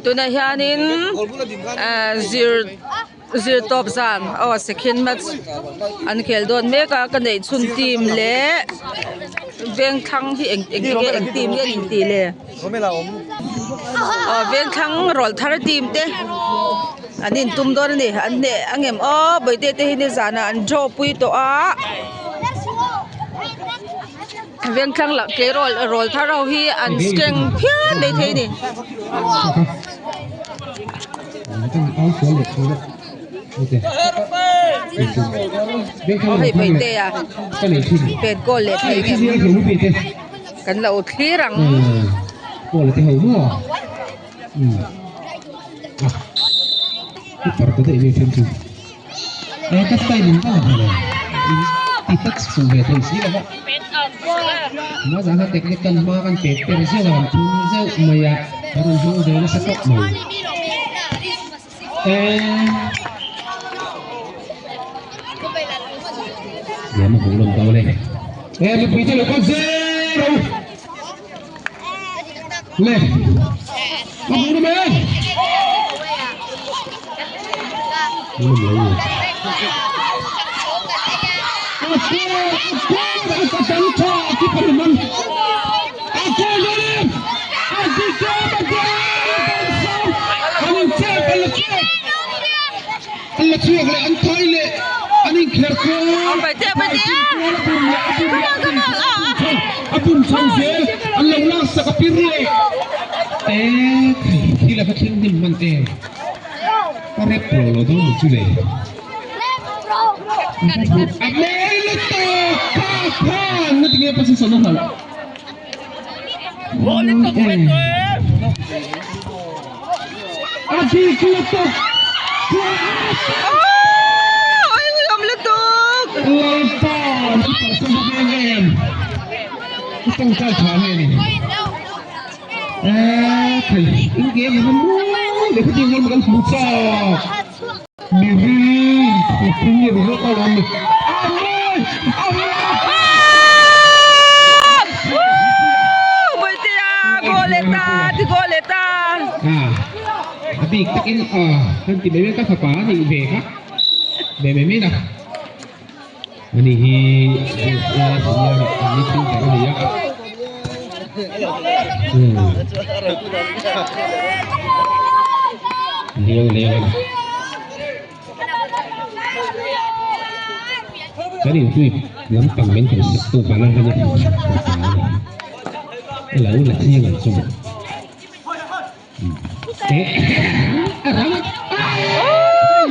Tunah hianin ehh zir zir tawp zan aw second match an khel dawn mek a ka neih chhun team leh vengthlang hi eng eng nge eng team nge an intih le aw vengthlang rawlh thar team te an intum dawn a ni an hneh ang em aw bawihte te hi nizanah an draw pui tawh a. Vengthlang lah tleirawl rawl thar ho hi an strength phian mai thei a ni. Aw hei Bawihtea pen kawl leh thei em kan lo thlir ang.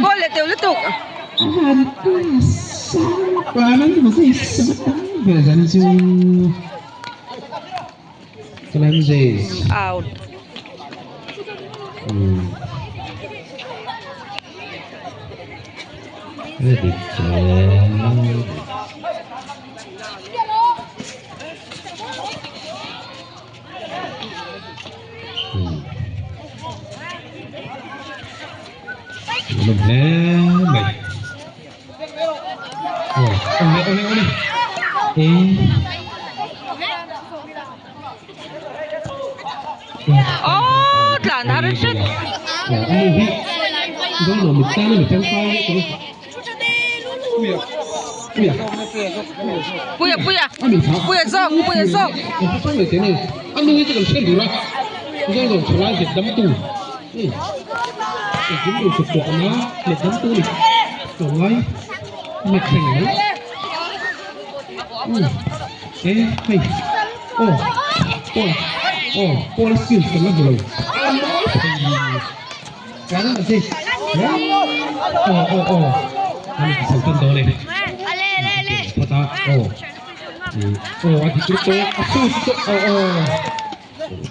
Goal leh teuh lutuk. Out. Aww tlan har hret. Puia puia puia zawk puia zawk.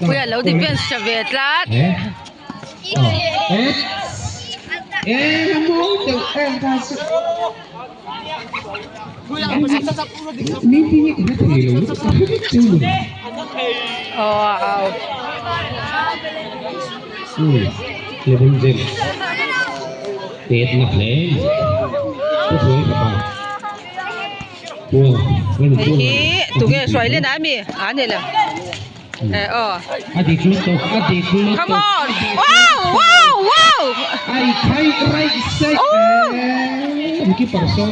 Puia lo defense tha ve tlat. Aw a out. Hei hi tunge hruai len a mi a ni lo. Eh aw. A dik lutuk, a dik lutuk. Come on! Wow! Wow! Wow! Ai khai right side. Oh! Eh, ang keeper so.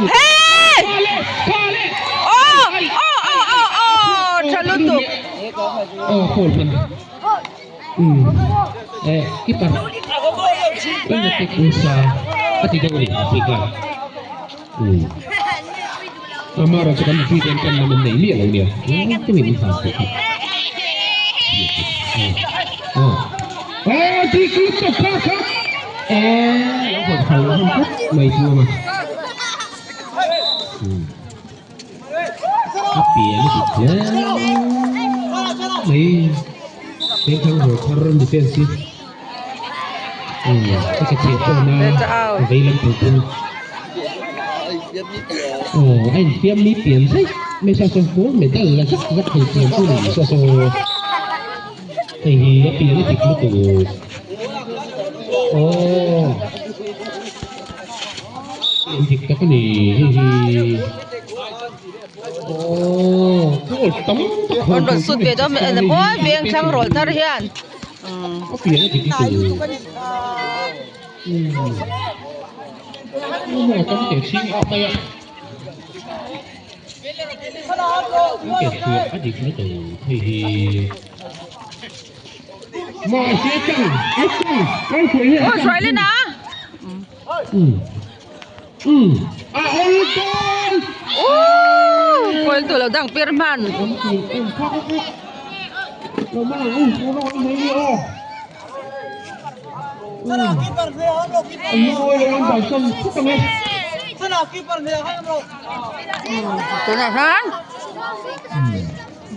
Hey! Oh! Oh! Oh! Oh! Oh! Tha lutuk. Oh, foul man. Eh, keeper. Pinatik usa. Ati daw ni Afrika. Amara chu kan mipui ten kan lam an nei miah lo nia. Engtin in han tih kha. Aw dik lutuk kha kha. Eh, lo hawn phal lo hman khawp mai chu ama. A pian a dik hle mai. Vengthlang haw thar defense hi. Ka ke chhiat pawh a vei lam pang pawh aw a infiam mi pian daih mai saw saw gold medal la zak zak thei pian chu ni saw saw hei hi a pian a dik lutuk aw pian dik tak a ni hei hi aw gold tam tak An rawn sut ve dawn mawi vengthlang rawl thar hian. Aw hruailin a. Ooh kawi tu lo dang pir hman. Tunah hian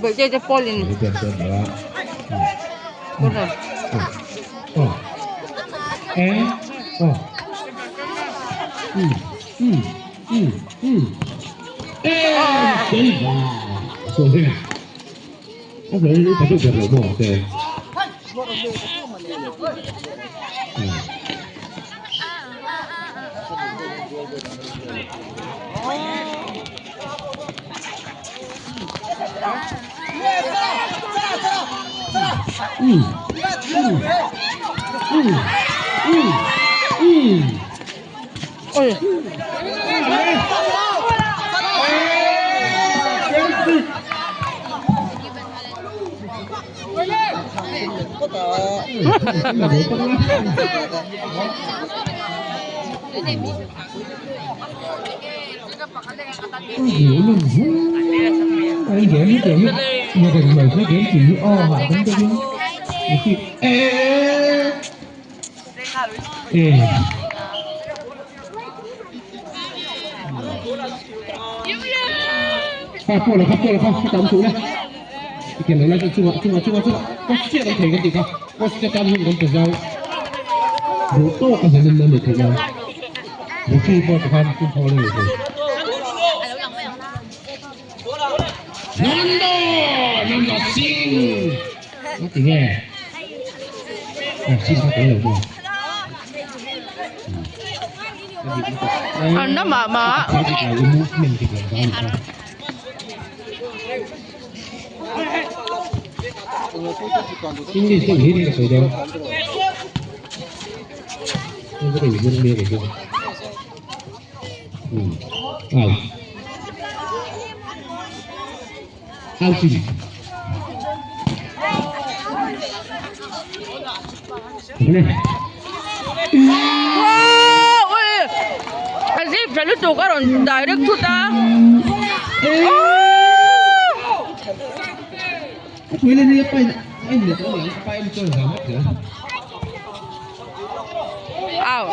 birthday te pawlin Oi. An na mah mah. A zip tha lutuk a rawn direct thut a Aw.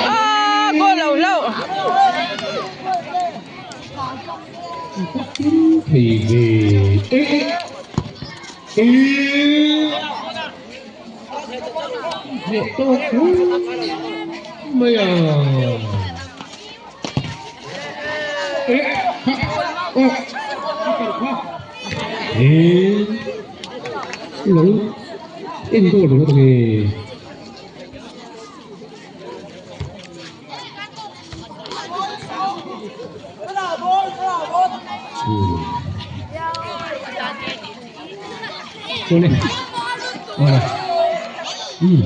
Ah, goal lo hlauh. Hneh tawk hle mai a. Eh kha aw a kal kha. Eh lo en dawn ringawt ange. Awle awle um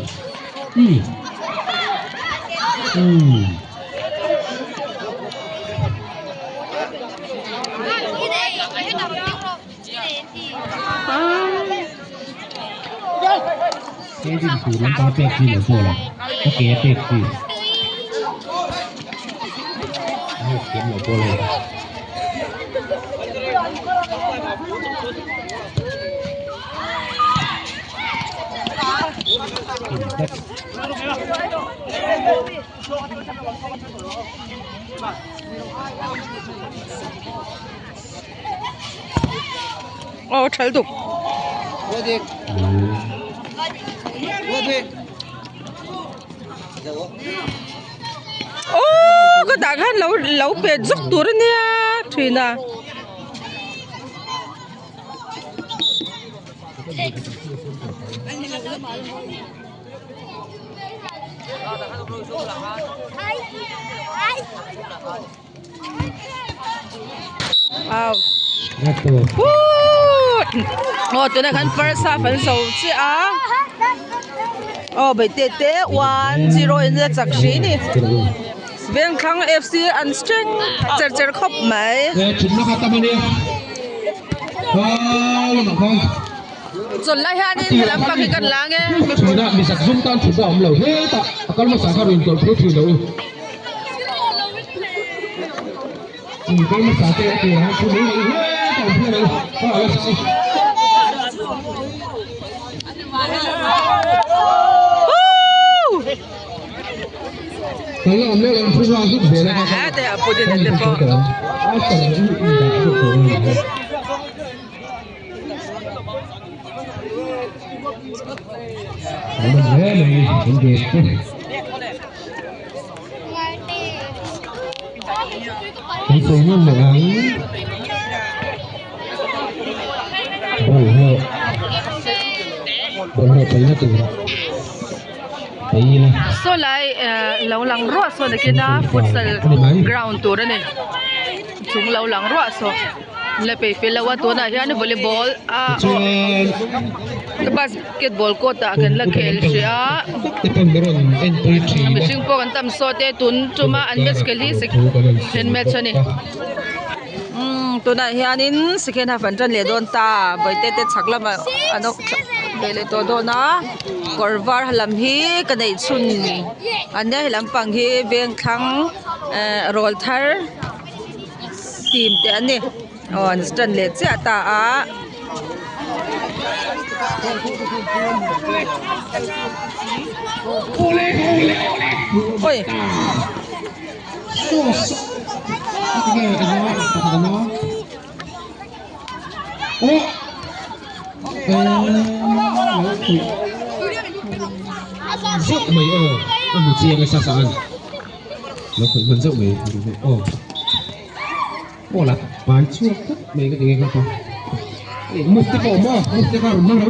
um um. He din tur lam pa pek chi lo pawh la ka ke a pek chi a hawk thiam lo pawh la. Aw thal tuk. Aw ka dah khan lo lo pet zuk tur a nia thin a. Aw tunah khan first half an zo chiah a aw beite te 1-0 in a chak hri ni Vengthlang F_C an strength cher cher khawp mai. Chawlh lai hianin he lampang hi kan la nge. Kan sawi ngam leh ang bawlhhlawh bawlhhlawh paihna tura paih ila. Saw lai eh lo lang ruah saw nakin a futsal ground tur a ni chung lo lang ruah saw. La peih fel lo a tunah hian volleyball a basketball court ah kan la khel hrih a mihring pawh kan tam sawt e tun tuma an match khel hi second match a ni umm tunah hianin second half an tan leh dawn ta bawihte te chhak lamah an awm ve leh tawh dawn a kawr var lam hi ka neih chhun an nia he lampang hi vengthlang eh rawl thar. Team te an ni aw an stand leh chiah ta a. Oi. Zauh mai aw a hmu chiang e sasa an. Lo khawih hman zauh mai aw aw la pai chhuak tlat mai ka ti nghe kha muf te pawh awm aw muf te kha rawn hmang ro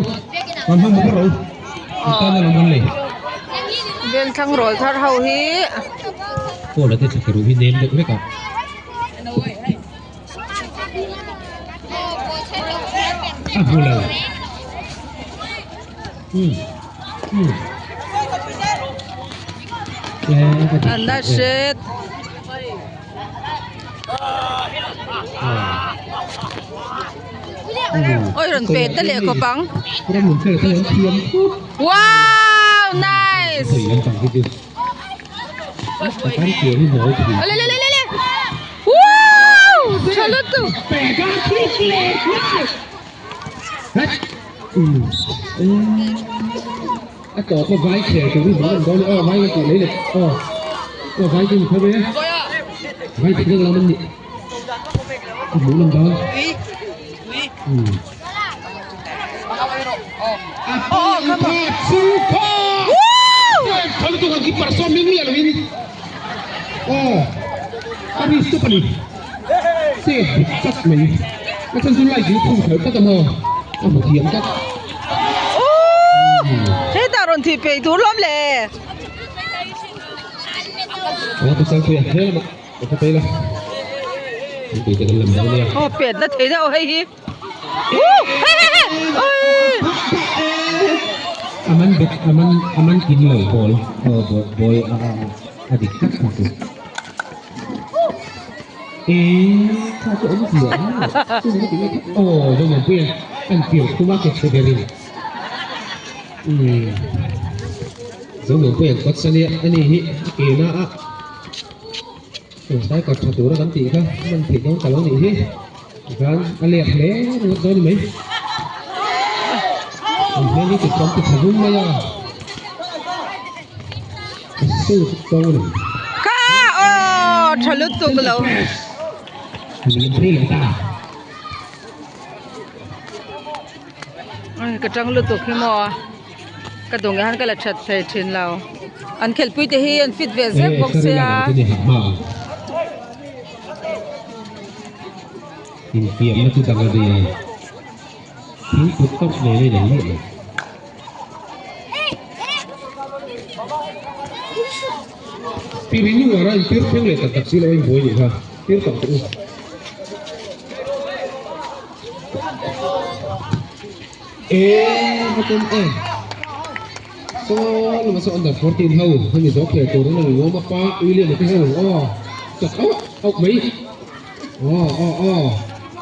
rawn hmang bawk ro an tan a lo man leh Vengthlang rawl thar ho hi aw la te thla kheruh hi nem deuh vek a. A hmu lo um um An la hret. Oi rawn pe te leh khawp ang. Wow nice. Ole le le le le. Wow tha lutuk. A tawp a vai khel tur hi hmuh an dawn a aw vai ka tih mai le aw aw vai chu ni tho e vai tih deuh lam an nih a hmuh lan dawn um Oh, come on. Tha lutuk ang keeper saw ming miah loin aw a ri step a ni. Save dik tlat mai. A chhan chu light in khum khalh tlat a maw a hmu thiam tlat. Ooh hetah rawn thih peih tur lawm le. Aw pasal pui a he lamah ka khaw phei la. Tui te kan lam dawn nia. Aw pet na thei deuh hei hi. Ooh hei hei hei oi. A man bet a man a man kin lo ball aw ball ball a a dik tlat ang chu. Eee kha chu awm zia a chu ni ti nge aw Zomuanpui an an tir khum a ke chhe berin umm Zomuanpui an kawt sania ani hi a ke na a striker tha tura kan tih kha man theih dawn ta lo nih hi tikhan a lek hle ringawt dawn a ni mai an hmel hi kut kan ti tha vum mai a a suit tawng a ni. Kha aw tha lutuk lo. Lian phei leh ta. Ai ka tang lutuk hi maw ka dawng hian ka la that thei thin lo an khelhpui te hi an fit ve zek bawk sia. Infiamna chu dang a ve thingput tawp nen a inang miah lo. Pirinnu ara intir thleng leh tak tak si lo a inbuai nih kha tir tak tawh u. Eee va tum e saw lama saw under 14 ho hemi zawk khel tur an rawn lawm a pa William a te ho aw chak auh auh mai aw aw aw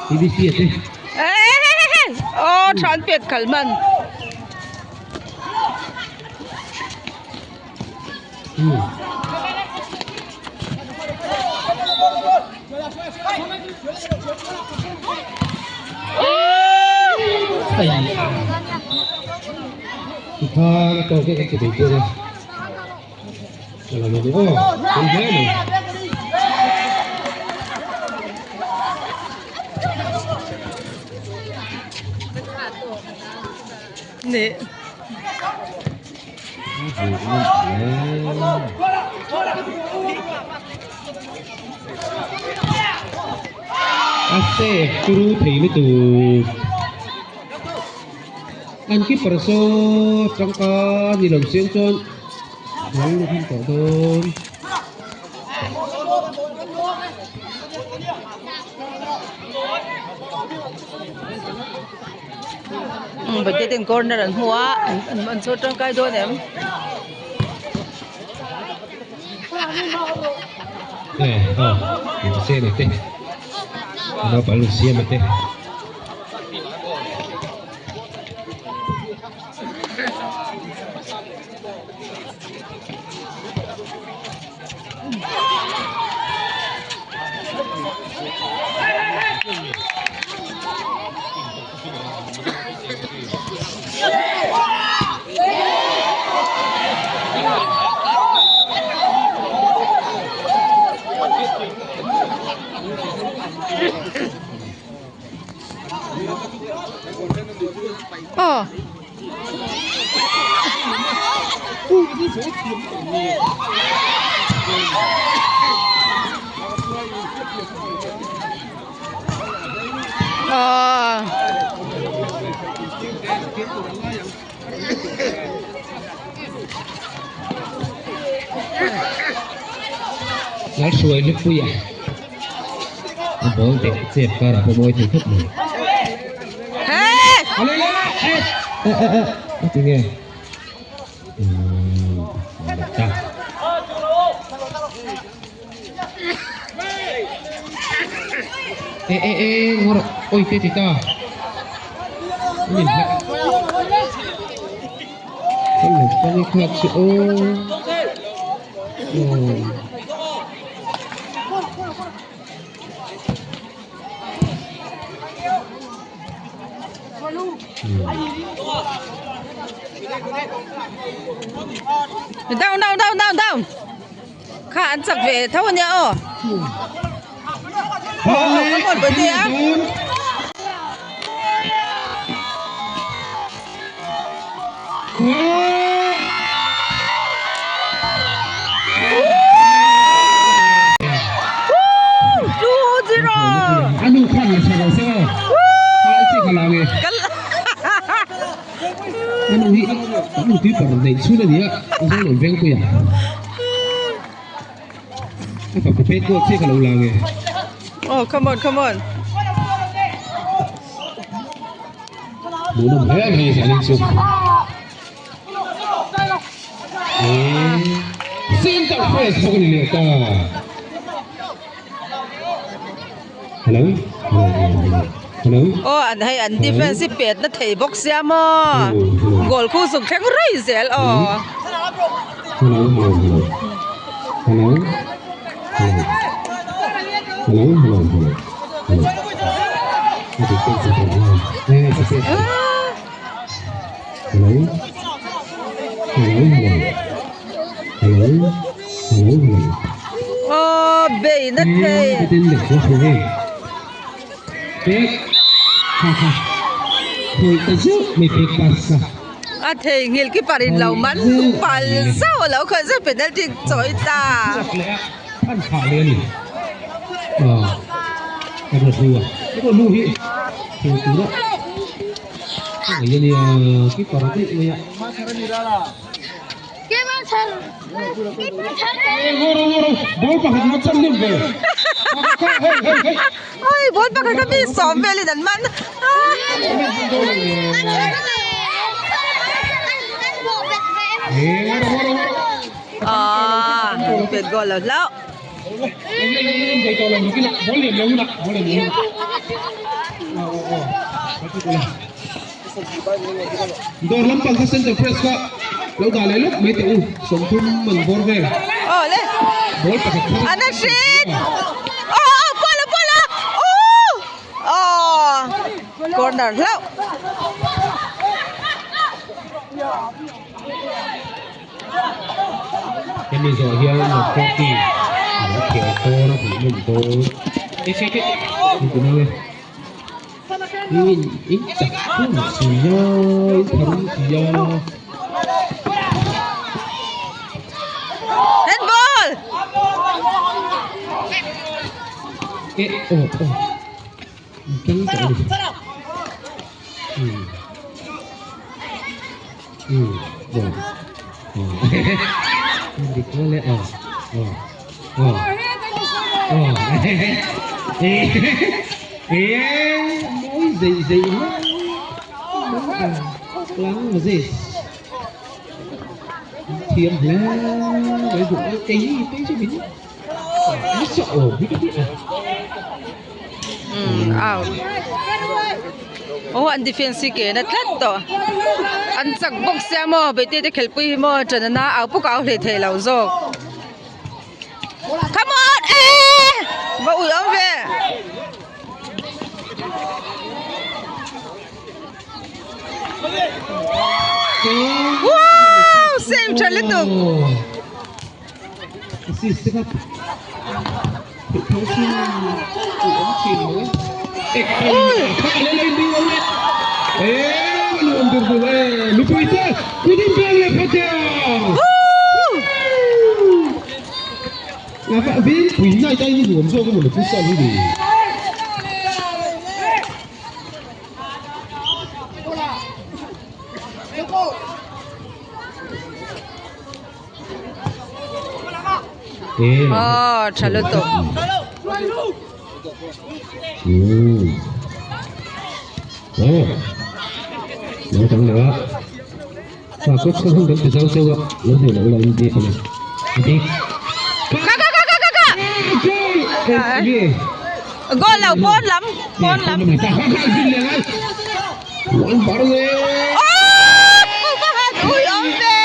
TBC a te. Eee aw than pet khalh hman. Nih. A save turu thei lutuk an keeper saw tangka ni lo siam chuan lo lut hman tawh dawn. Bate ten corner an hmu a an chhawr tangkai dawn em? Eh aw Lucian a te naupang Lucian a te. Aw. Aw. Lalhruai Lupuia a ball teh chep karah pawh mawi thei khawp mai. Hey! Ale le le eh eh eh a ti nge umm ta. Eh eh eh ngawr oi te ti ta an in hlep kan lo pang kha chu aw aw. Down down down down down. Kha an chak ve tho ania aw. Aw ka ngawn pawh te a. Keeper neih chhun a ni a, Zawlnawn Vengpuia. A fapa pet goal chiah ka lo lang e. Oh, come on, come on. Hmuhnawm hle mai zanin chu. Center press bawk a ni leh ta. Hello, hello, hello, hello. Oh, an hei an defense hi pet na thei bawk sia maw. Goal khu zuk thleng rei zel aw. Hello, hello, hello. Hello, hello. Hello, hello, hello. Hello. Hello, hello, hello. Hello, hello, hello. Aw, bei na thei. A theihnghilh ki parin lo man pal zauh a lo khawih zauh penalty chawi ta. Oi ball pakhat kha mi sawm velin an man a pet goal lo hlauh. Dawr lampang kha center press kha lo dah leh lawk mai teh u 30 man bawr vel. Aw le. Ball pakhat kha. Ana hrit. Aw aw puala puala. Aw. Aw. Corner hlauh. Hemi zawh hian Lawngkawki a lo khel dawn a hmuhnawm dawn. In in chak khum si a in tharum si a. Handball! Eh oh oh keng tawh a ni. Um um bawm aw dik maw le aw aw aw aw eh mawi zei zei hlâng Moses thiam hle mai bawk a kei phei chu min nasa awm hi ka ti a. Um out aw an defense hi ke na tlat tawh an chak bawk sia maw beite te khelhpui hi maw ṭanana au pawh ka au hlei thei lo zawk come on eh va ui awm ve. Wow save tha lutuk. Aw tha lutuk. Kha kha kha kha kha. Goal lo pawn lam pawn lam. Aww ka han ui awm ve.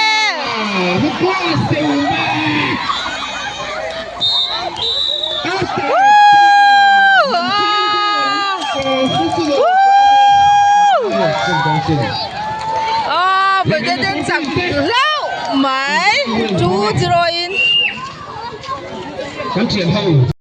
Aww Bangladesh chak hlauh mai 2-0 in. Kan thian ho.